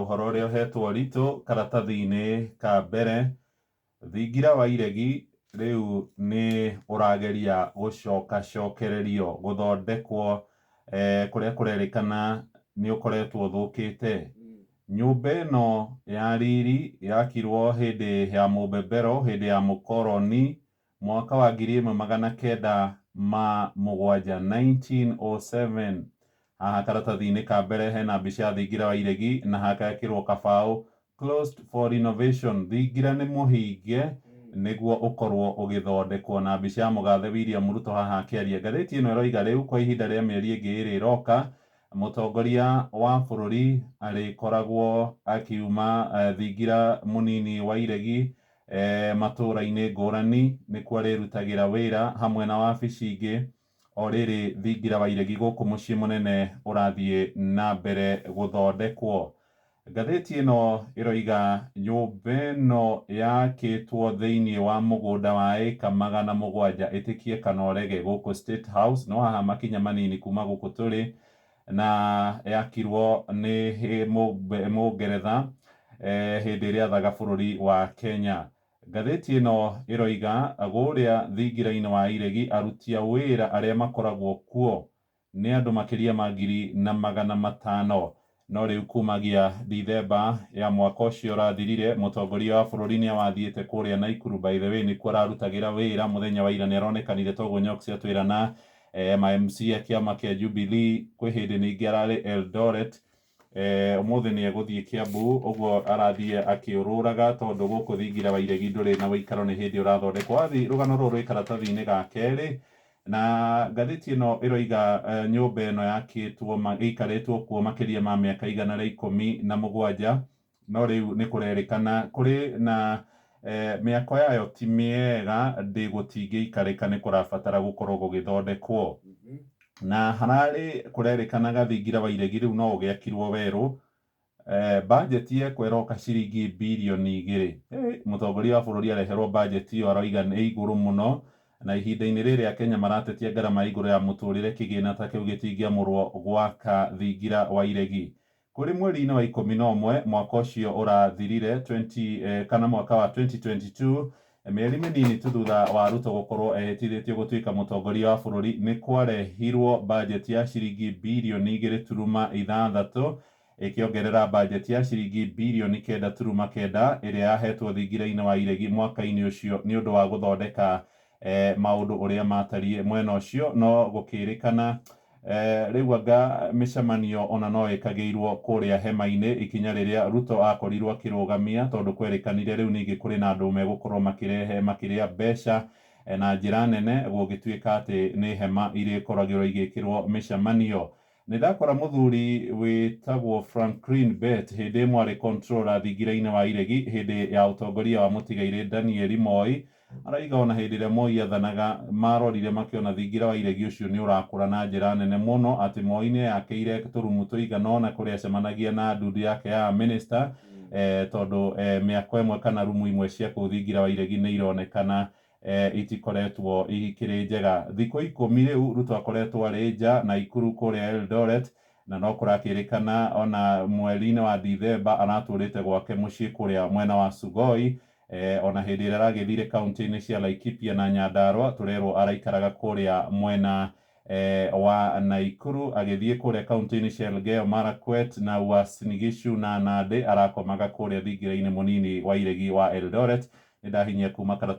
Ũhoro ũrĩa ũhetwo ũritũ karatathi-inĩ ka mbere, thingira wa iregi rĩu nĩ ũrageria gũcokacokererio gũthondekwo kũrĩa kũrerĩkana nĩ ũkoretwo ũthũkĩte. Nyũmba ĩno ya riri yakirwo hĩndĩ ya mũmbebero, hĩndĩ ya mũkoroni, mwaka wa 1907, 1907. Haha karatathi-inĩ ka mbere hena mbica ya thingira wa iregi na hakekĩrwo kabaũ "Closed for renovation", thingira nĩ mũhinge nĩguo ũkorwo ũgĩthondekwo, na mbica ya mũgathe William Ruto haha akĩaria. Ngathĩti ĩno ĩroiga rĩu kwa ihinda rĩa mĩeri ĩngĩ 2 ĩroka, mũtongoria wa bũrũri arĩkoragwo akiuma thingira mũnini wa iregi matũra-inĩ ngũrani nĩkuo arĩrutagĩra wĩra hamwe na wabici ingĩ. O rĩrĩ thingira wa iregi gũkũ mũciĩ mũnene ũrathiĩ na mbere gũthondekwo. Ngathĩti ĩno ĩroiga nyũmba ĩno yakĩtwo thĩinĩ wa mũgũnda wa ĩka 700, ĩtĩkie kana ũrege, gũkũ State House, no haha makinya manini kuma gũkũ tũrĩ, na yakirwo nĩ mũngeretha hĩndĩ ĩrĩa athaga bũrũri wa Kenya. Ngathĩti ĩno ĩroiga kũrĩa thingira-inĩ wa iregi aruti a wĩra arĩa makoragwo kuo nĩ andũ makĩria ma 1,500. No rĩu kumagia Dithemba ya mwaka ũcio ũrathirire, mũtongoria wa bũrũri nĩ awathiĩte kũrĩa Naikuru, by the way nĩkuo ararutagĩra wĩra. Mũthenya wa ira nĩ aronekanire toguo Nyox atwĩra na ma MC a kĩama kĩa Jubilee. Kwĩ hĩndĩ ningĩ ararĩ Eldoret, ũmũthĩ nĩ egũthiĩ Kiambu, ũguo arathiĩ akĩũrũraga tondũ gũkũ thingira wa iregi ndũrĩ na ũikaro, nĩ hĩndĩ ũrathondekwo. Wathiĩ rũgano rũrũ rwĩ karatathi-inĩ ga kerĩ, na ngathĩti ĩno ĩroiga nyũmba ĩno yakĩtwo ĩikarĩtwo kuo makĩria ma mĩaka 117, no rĩu nĩ kũrerĩkana kũrĩ na mĩako yayo ti mĩega, ndĩgũtingĩikarĩka, nĩ kũrabatara gũkorwo gũgĩthondekwo. Na hararĩ kũrerĩkana gathingira wa iregi rĩu no ũgĩakirwo werũ. Bajeti ĩkwo ĩroka ciringi birioni 2. Mũtongoria wa bũrũri areherwo bajeti ĩyo aroiga nĩ igũrũ mũno, na ihinda-inĩ rĩrĩ Akenya maratetia ngarama ya igũrũ ya mũtũrĩre, kĩgĩna ta kĩu gĩtingĩamũrwo gwaka thingira wa iregi. Kũrĩ mweri-inĩ wa 11 mwaka ũcio ũrathirire 20 kana mwaka wa 2022, mĩeri mĩnini tu thutha wa Ruto gũkorwo ehĩtithĩtio gũtuĩka mũtongoria wa bũrũri, nĩ kwarehirwo bajeti ya ciringi birioni 2.6, ĩkĩongerera bajeti ya ciringi birioni 9.9 ĩrĩa yahetwo thingira-inĩ wa iregi mwaka-inĩ ũcio nĩ ũndũ wa gũthondeka maũndũ ũrĩa matariĩ mwena ũcio. No gũkĩrĩkana rĩu anga mĩcemanio ona no ĩkagĩirwo kũrĩa hema-inĩ, ikinya rĩrĩa Ruto akorirwo akĩrũgamia tondũ kwerĩkanire rĩu ningĩ kũrĩ na andũ megũkorwo makĩrehe makĩrĩa mbeca na njĩra nene, gũgĩtuĩka atĩ nĩ hema irĩkoragĩrwo igĩkĩrwo mĩcemanio. Nĩ ndakora mũthuri wĩtagwo Franklin Bett, hĩndĩ ĩmwe arĩ controller thingira-inĩ wa iregi hĩndĩ ya ũtongoria wa mũtigairĩ Daniel Moi, araiga ona hĩndĩ ĩrĩa Moi athanaga marorire makĩona thingira wa iregi ũcio nĩ ũrakũra na njĩra nene mũno, atĩ Moi nĩ eyakĩire tũrumu tũigana ũna kũrĩa acemanagia na ndundu yake ya minister, tondũ mĩako ĩmwe kana rumu imwe cia kũu thingira wa iregi nĩ ironekana itikoretwo ikĩrĩ njega. Thikũ 10 rĩu Ruto akoretwo arĩ nja Naikuru kũrĩa Eldoret, na no kũrakĩrĩkana ona mweri-inĩ wa Dithemba aratũrĩte gwake mũciĩ kũrĩa mwena wa Sugoi. Ona hĩndĩ ĩrĩa aragĩthire kaunti-inĩ cia Laikipia na Nyandarua, tũrerwo araikaraga kũrĩa mwena wa Naikuru. Agĩthiĩ kũrĩa kaunti-inĩ cia Elgeyo Marakwet na Uasin Gishu na Nandi, arakomaga kũrĩa thingira-inĩ mũnini wa iregi wa Eldoret. Nĩ ndahinyia kuma karatathi.